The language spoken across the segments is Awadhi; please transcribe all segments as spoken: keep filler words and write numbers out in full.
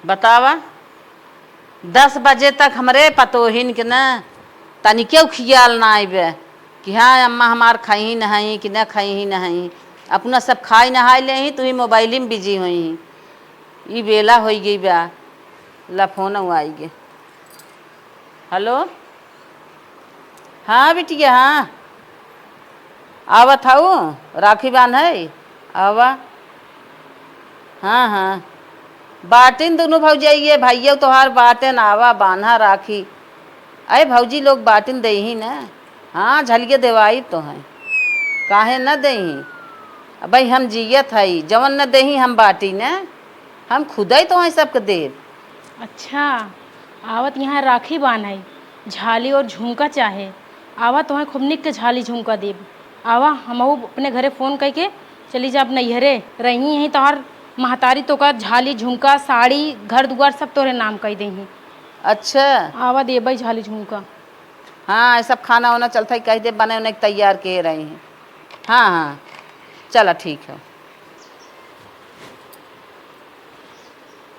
बतावा, दस बजे तक हमरे पतोहिन के न तनिकेउ खियाल नाई बे कि हाँ अम्मा हमार खइही नहीं कि न खइही नहीं। अपना सब खाई नहाई लेही, तू ही मोबाइल में बिजी होइही। ई बेला होई गई बा, ला फोन आई गे। हेलो, हाँ बिटिया, हाँ। आवत हऊ, राखी बान्है, आवा। हाँ, हाँ। बाटिन दुनू भौजाइये, भैया तोहार बाटेन, आवा, बान्हा राखी। अरे भौजी लोग बाटिन देही न। हाँ, झलिये देवाई तो हैं। काहे न देही? अबे हम जियत हई, जवन न देही हम बाटी न। हम खुदै तोहैं सबके देब। अच्छा, आवत यहाँ राखी बान्है, झाली और झुमका चाहे। आवा, तोहैं खूब निक के झाली झुमका देब। आवा, हमहू अपने घरे फोन कइके चली जाब नैहरे। रही यहीं तोहार महतारी तोका झाली, झुमका, साड़ी, घर दुआर सब तोरे नाम कइ देही। अच्छा। आवा, देबै झाली झुमका। हाँ, ये सब खाना वाना चलत है, कह दे बने उन्हें तैयार किए रही हैं। हाँ, हाँ, चला ठीक है।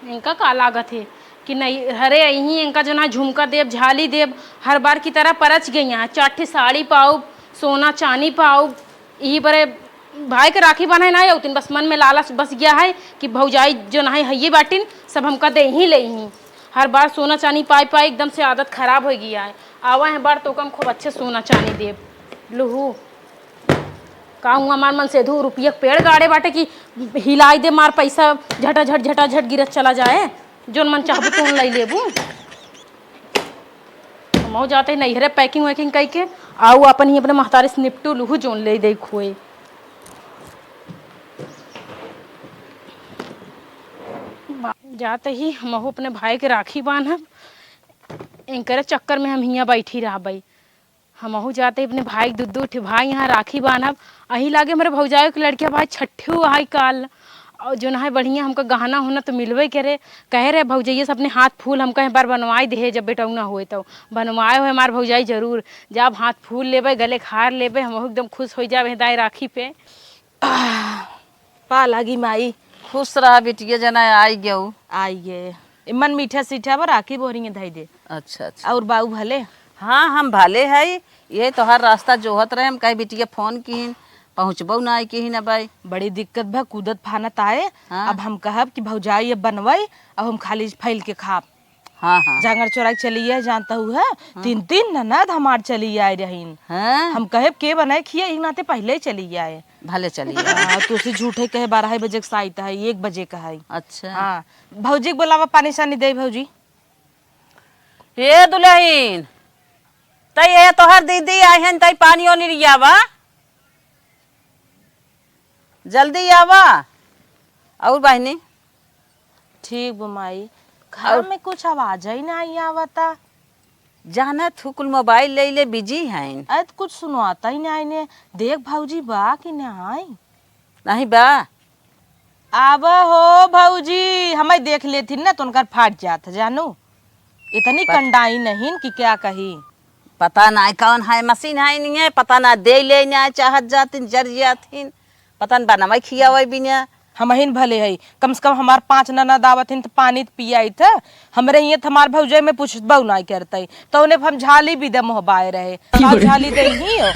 इनका का लागत है कि नैहरे अइहीं, इनका जो ना झुमका देब, झाली देब, हर बार की तरह परच गई हैं। चार ठे साड़ी पाउब, सोना चानी पाउब, यही बरे भाई के राखी बान्है ना अउतिन, बस मन में लालच बस गया है कि भौजाई जो ना है, हइये बाटिन, सब हमका देही लेही। हर बार सोना चानी पाई पाई एकदम से आदत खराब होइ गया है। आवा है बार तो कम खूब अच्छे सोना चानी देब। लुहू। का हुआ हमार मन से धू रुपया के पेड़ गाड़े बाटे कि हिलाई दे मार पैसा झटाझट झटाझट गिरत चला जाए, जोन मन चाहबू तोन लाई लेबू। हमहू जाते नैहरे packing वैकिंग कइके आऊ अपन ही अपने महतारी से निपटू लुहू जोन ले दे खोए। बा-, जाते ही हमहू अपने भाई के राखी बांधब, इनकरे चक्कर में हम हियाँ बैठी रहबई। हमहू जाते अपने भाई के दू दू ठे भाई यहाँ राखी बांधब। अही लागे हमरे भौजाई के लड़किया भाई छठे हुआ है काल। और जो ना है बढ़िया हमका गहना होना तो मिलबे करे। कहे रहे भौजैया से अपने हाथ फूल हमका एक बार बनवाई दे, जब बेटौना होए तो बनवाए होए हमार भौजाई जरूर। जब हाथ फूल लेबे, गले के हार लेबे, हमहू एकदम खुश हो जाबे दाई राखी पे। आह, पा लागी माई। खुश रहा बिटिया, जना आई गऊ। आई गे। ए, मन मीठा सीठा बा, राखी बोहरी में धई दे। अच्छा, अच्छा। और बाऊ भले? हाँ, हम भले हई। ये तोहार रास्ता जोहत रहे, हम कहे बिटिया फोन किहिन, पहुँचबऊ ना आई किहिन अबई। बड़ी दिक्कत बा, कूदत फानत आए। हाँ। अब हम कहब कि भौजाई अब बनवाई, अब हम खाली फैल के खाब। हाँ, हाँ। जांगर चोराई के चली है, जानता हूँ है, हाँ। तीन तीन ननद हमार चली आए रहीन। हाँ। हम कहे के बनाए खिया, एक नाते पहले ही चली आए। भले चली आए। हाँ, तो उसे झूठे कहे बारह बजे के साइत है, एक बजे का है। अच्छा। हाँ, भौजी के बोलावा, पानी सानी दे भौजी। ए दुलहिन, तई ए तोहर दीदी आई हन, तई पानी ओनी लियावा। जल्दी आवा। और बहिनी? ठीक बा माई। घर और में कुछ आवाज ही नाही आवता। जानत हूँ, कुल मोबाइल ले ले बिजी हैं। अरे, त कुछ सुनवाता ही नाही ने। देख भौजी, बा कि नाही? नहीं बा। आवा हो भौजी, हमें देख लेथिन ना, तो उनकर फाट जात, जानू। इतनी पत- कंडाई नहीं कि क्या कही। पता ना कौन है, मशीन है नहीं है, पता ना दे ले ना चाहत जातिन, जर जातिन, पता न बनवे खियावे बिना। हमहिन भले है, कम से कम हमार पाँच ननद आवत हिन त पानी त पियाइत है। हमरे हियाँ त हमार भौजाई में पूछबऊ नाई करतई, तो उन्हें हम झाली भी दे मोहबाए रहे। का झाली दे ही हो?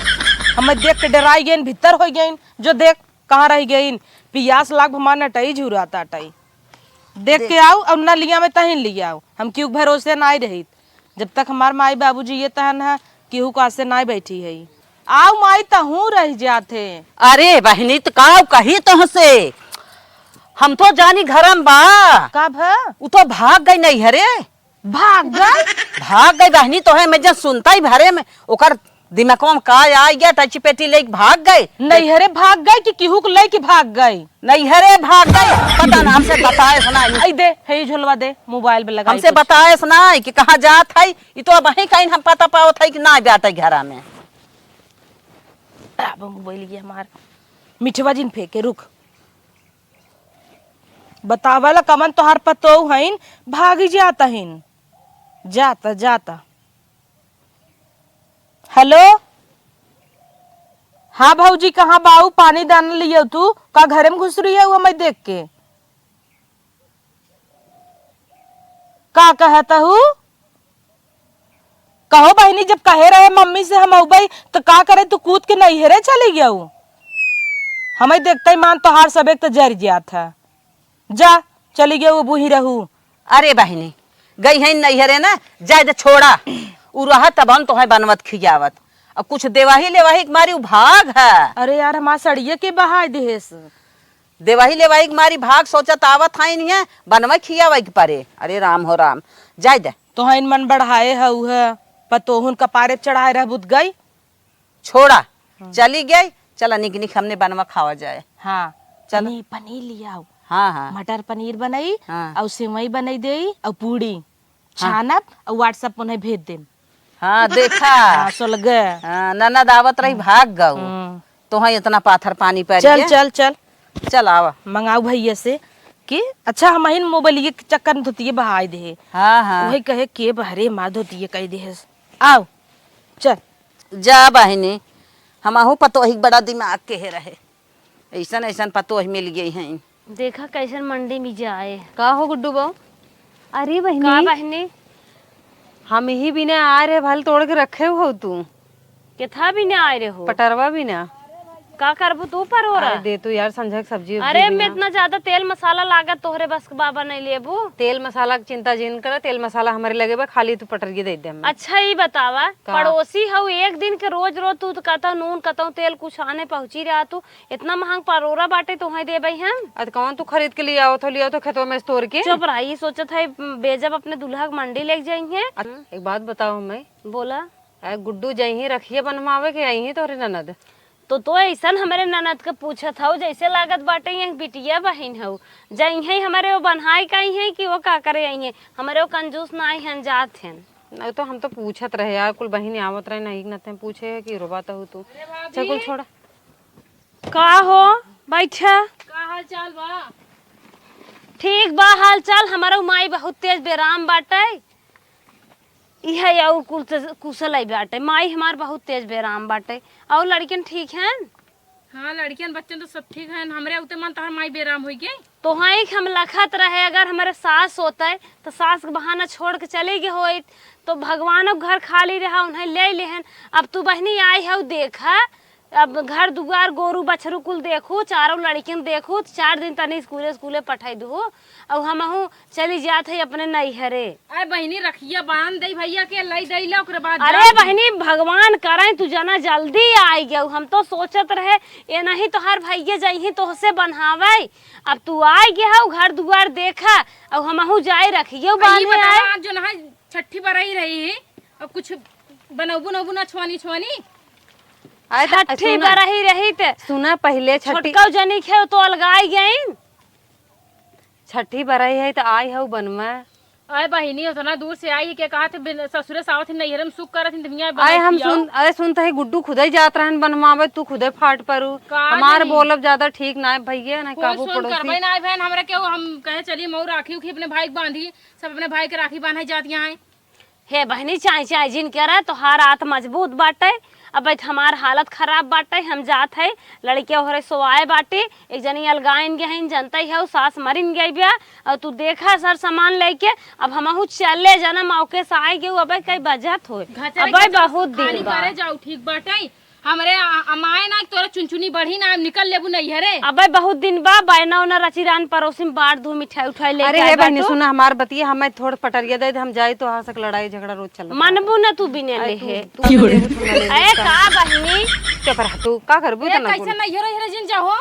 हमें देख के डराई गइन, भीतर हो गइन, जो देख कहाँ रह गइन। पियास लाग हमार नटई झुराता टई। देख के देख। आऊ और ना लिया में तहिन लियाऊ, हम क्यों भरोसे नाई रहित। जब तक हमार माई बाबूजी ये तहन है, केहू का से नाई बैठी है। आऊ माई तहूँ रह जात है। अरे बहिनी, त का कही तोहसे? हम तो जानी घरम बा। का भा? उ तो भाग गई नैहरे। भाग गई? भाग गई बहिनी, तोहे में जब सुनता ही भरे में ओकर दिमागवा में का आ गया, टची पेटी लेके भाग गई। नैहरे भाग गई कि केहू के लेके भाग गई? नैहरे भाग गई। पता ना, हमसे बताए सुनाई। आई दे, है ये झोलवा दे, मोबाइल पे लगाई हमसे कुछ। बताए सुनाई कि कहाँ जात है, ई तो अबहीं कहीं हम पता पावत है कि ना जात है घरा में। अब मोबाइल ये हमार मिठवा जिन फेंके, रुक। बतावला कमन तोहार पतोह हईन, भागी जात हईन। जाता, जाता। हेलो, हाँ भौजी, कहाँ बाऊ? पानी दाना लियो तू, का घरे में घुस रही है वो मैं देख के? का कहत हू? कहो बहिनी, जब कहे रहे मम्मी से हम अउबई, त का करे तू कूद के नैहरे चली गयू? हमें देखते ही मान तोहार सब एक त जर जात है। जा, चली गयू, अब वहीं रहू। अरे बहिनी, गई है नैहरे ना, जाए दे, छोड़ा। उ रहा तब हम तोहे बनवत खियावत। अब कुछ देवाही लेवाही के मारी उ भाग है। अरे यार, हमार सड़िया के बहाय देहेस। देवाही लेवाही के मारी भाग सोचत आवत है इन्हें बनवे खियावे के परे। अरे राम हो राम, जाए दे। तोहन मन बढ़ाए हऊ है, पतोहुन कपारे पे चढ़ाए रहबुत गई। छोड़ा, हाँ। चली गई, चला निक निक हमने बनवा खावा जाए। हाँ, चल। पनीर, पनीर लियाओ। हाँ, हाँ। मटर पनीर बनाई, हाँ। और सेवई बनाई देई, और पूड़ी हाँ। छानब, और WhatsApp उन्हें भेज देम। हाँ, देखा। हाँ, सुलगे। हाँ, ननद आवत रही, हाँ। भाग गऊ। हम्म। तोहई इतना पाथर पानी पड़ चल, गया। चल, चल। चल, आवा। मंगाऊ भैया से कि अच्छा, हम ही मोबाइल के चक्कर में धोतिए बहाय दे। हाँ, हाँ। वही कहे के बहरे माँ धोतिए कह दे। आओ, चल। जा बहिनी, हमहू पतोही के बड़ा दिमाग के हे रहे, ऐसन ऐसन पतोही मिल गई हैं। देखा कैसन मंडी में जाए। का हो गुड्डू बहू? अरे बहिनी। का बहिनी? हम ही बिना आ रहे, भल तोड़ के रखे हो तू। केथा बिना आए रहे हो? पटरवा बिना। का करबू तू परोरा? अरे दे तू यार, संझा के सब्जी उब्जी अरे बिना। मैं इतना ज्यादा तेल मसाला लागत तोहरे बस के बाबा नहीं लेबू। तेल मसाला के चिंता जिन कर, तेल मसाला हमारे लगे बा, खाली तू पटरिए दे दे हमें। अच्छा ई बतावा, का? पड़ोसी हऊ, एक दिन के रोज रोज तू तो कहता नून, कहता तेल, कुछ आने पहुँची रहा तू, इतना महंग परोरा बाटे तोहे देबे हम? अरे कौन तू खरीद के ले आओ थो, ले आओ थो खेतवा में से तोड़ के? चुप रहा, ई सोचत है बेजब अपने दुल्हा के मंडी लेके जाइहे। अच्छा, एक बात बताओ हमें। बोला। अरे गुड्डू जइही रखिए बनवावे के अइही तोहरे ननद? तो तो ऐसन हमरे ननद के पूछत हऊ, जैसे लागत बाटे यही बिटिया बहिन हऊ। जइहे हमरे वो बनहाई का अइहे कि वो का करे अइहे? हमरे वो कंजूस ना आई हन, जात हन। नहीं तो हम तो पूछत रहे यार, कुल बहिनी आवत रहे, नहीं ना ते पूछे है कि रोबा तो तू। अरे भाभी। चल कुल छोड़ा। का हो? बैठा। का हाल चाल बा? ठीक बा हाल चाल। हमरो माई बहुत तेज बेराम बाटे। इहे और कुल से कुशल आई बाटे। माई हमार बहुत तेज बेराम बाटे। और लड़कियन ठीक हैं? हाँ, लड़कियन बच्चन तो सब ठीक हैं। हमरे उते मन तोहर माई बेराम होई गई। तोहाई के हम लखत रहे, अगर हमरे सास होते तो सास के बहाना छोड़ के चले गए होइत, तो भगवानो के घर खाली रहा, उन्हें ले लेहन। अब तू बहिनी आई हऊ, देखा, अब घर दुआर, गोरू बछरू कुल देखू, चारों लड़कियन देखू, तो चार दिन तनी स्कूले स्कूले पठाई दू, और हमहू चली जात है अपने नैहरे। अरे बहिनी, रखिया बांध दे भैया के, लाई दे ले, ओकरे बाद अरे जाओ। बहिनी, भगवान करे तू जना जल्दी आई गयू। हम तो सोचत रहे ये नहीं तोहार भैया जइही तोहसे बन्हावे। अब तू आई गए हऊ, घर दुआर देखा, अब हमहू जाए रखियो अरे ये बांधे बतावा, आए। आज जो ना छठी बरही रही, अब कुछ बनौबू नौबू ना छुआनी छुआनी। आए त छठी सुना। बरही रही ते सुना, पहिले छठी छोटकऊ जनी खे तो अलगाई गईन। छठी बरही है त आई हऊ बनवा। अरे बहिनी, उतना दूर से आई के कहा थे बिन-, ससुरे सावत ही नैहरे में सुख करत ही, त हियां आए बनाई हम खियाओ। सुन, अरे सुन त है गुड्डू खुदे जात रहन बनवावे, तू खुदे फाट परू। का हमार जानी? बोलब ज्यादा ठीक ना है भैया, ना फोन काबू सोन पड़ोसी। करबे ना आए बहन, हमरा केहू हम कहे चली मऊ राखी उखी अपने भाई के बांधी, सब अपने भाई के राखी बांधे जात यहाँ है। हे बहिनी, चाहे चाहे जिन करे, तोहार आत मजबूत बाटे। अब बैठ, हमार हालत खराब बाटे, हम जात है, लड़के ओहरे सोआए बाटे, एक जनी अलगाइन गहिन, जनते है, उ सास मरिन गई बिया। और तू देखा सर सामान लेके, अब हमहू चले जाना, मौके से आए गए, अबे कई बजत होए। घचरे अबे घचरे बहुत खाली दिन बा। करे जाऊ, ठीक बाटे। हमरे आ-, अमाए ना तोरा चुनचुनी बढ़ी ना, निकल लेबू नैहरे। अबे बहुत दिन बा, बैना ओना रची रान परोसी में बांट दू, मिठाई उठाई लेके अरे आए हे बहिनी, बाटू। सुना हमार बतिया, हमें थोड़ पटरिया दे दे, हम जाई तो हां से लड़ाई झगड़ा रोज चलत बा। मनबू ना तू बिने अरे ले तू, हे। तू ना लेबू, तू ना लेबू, ए, का? का बहिनी? चुप रह तू, का करबू ए, इतना कैसे कुल? नैहरे हेरे जिन जाहो?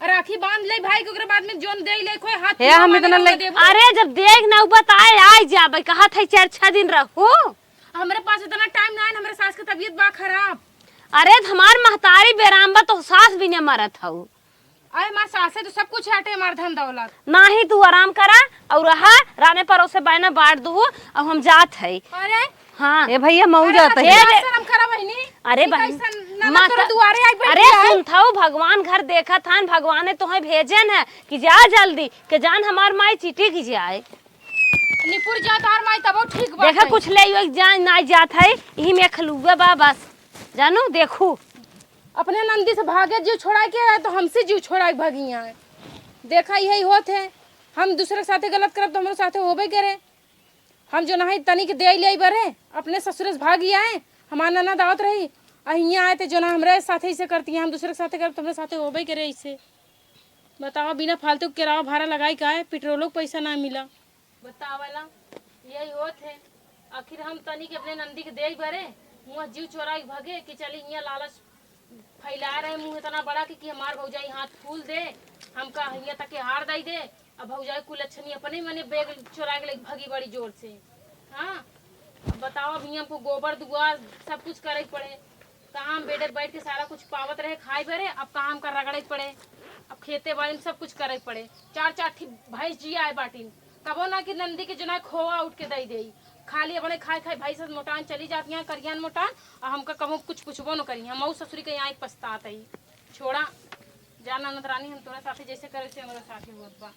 राखी बांध ले भाई के, ओकरे बाद में जोन दे ले, कोई हाथ हे, ना हम मांगे इतना ना ले देबू। अरे जब देख नौबत आए, आई जाबे, कहा था चार छह दिन रहू। हमरे पास इतना टाइम ना है, हमरे सास के तबीयत बा खराब। अरे, त हमार महतारी बेराम बा, तो सास बिने मरत हऊ। अरे, हमार सासे तो सब कुछ हटे, हमार धन दौलत। नाही, तू आराम करा और रहा, राने परोसे बहना बांट दू, अब हम जात है। अरे, हाँ। ए भैया, मऊ अरे, जात है। ए, शर्म करा बहिनी। अरे ई बहन, कैसन ननद माता, तोरे दुआरे आई बैठी अरे है? सुन थाऊ, भगवान घर देखत हन, भगवान ने तोहे भेजन है कि जा जल्दी, के जान हमार माई चिटी की जाए। निपुर जा तोहार माई तबो ठीक बा देखा, है। कुछ ले यो जान ना जात है, यही में खलुआ बा बस। जानू, देखू। अपने नंदी से भागे जीव छोड़ाए के है, तो हमसे जीव छोड़ाए भागी है। देखा, यही होत है, हम दूसरे के साथे गलत करब, तो हमरे साथे होबे करे। हम जो ना है तनी के दे ले बरे, अपने ससुरे से भाग आए, हमार ननद आवत रही, आ हियाँ आए थे जो ना हमरे साथे ऐसे करती हैं, हम दूसरे के साथे करब तो हमरे साथे होबे करे ऐसे। बतावा, बिना फालतू के किराया भाड़ा लगाई का है, पेट्रोलो के पैसा ना मिला। बतावला, यही होत है। आखिर हम तनी के अपने नंदी के दे बरे, हुआं जीव चोरा के भगे कि चली हियाँ लालच फैला रहे मुँह इतना बड़ा कि, कि हमार भौजाई हाथ फूल दे, हमका हियाँ तक के हार दई दे। अब भौजाई कुल अच्छनी अपने मने बैग चोरा के लेके भगी बड़ी जोर से। हाँ, अब बताओ, अब हियाँ हमको गोबर दुआर सब कुछ करे के पड़े। कहाँ हम बेडे बैठ के सारा कुछ पावत रहे खाए बरे, अब कहाँ हमका रगड़े के पड़े। अब खेते बाड़ी में सब कुछ करे के पड़े। चार चार ठी भैंस जी आए बाटिन, कबो ना कि नंदी के जो ना खोआ उठ के दई देई। खाली अपने खाए खाए भैंस मोटान चली जाती हैं, करियान मोटान, और हमका कबो कुछ पूछबो न करी। हम मऊ ससुरी के यहाँ एक पछतात है। छोड़ा, जा ननद रानी, हम तोरा साथे जैसे करे से हमारे साथे होत बा।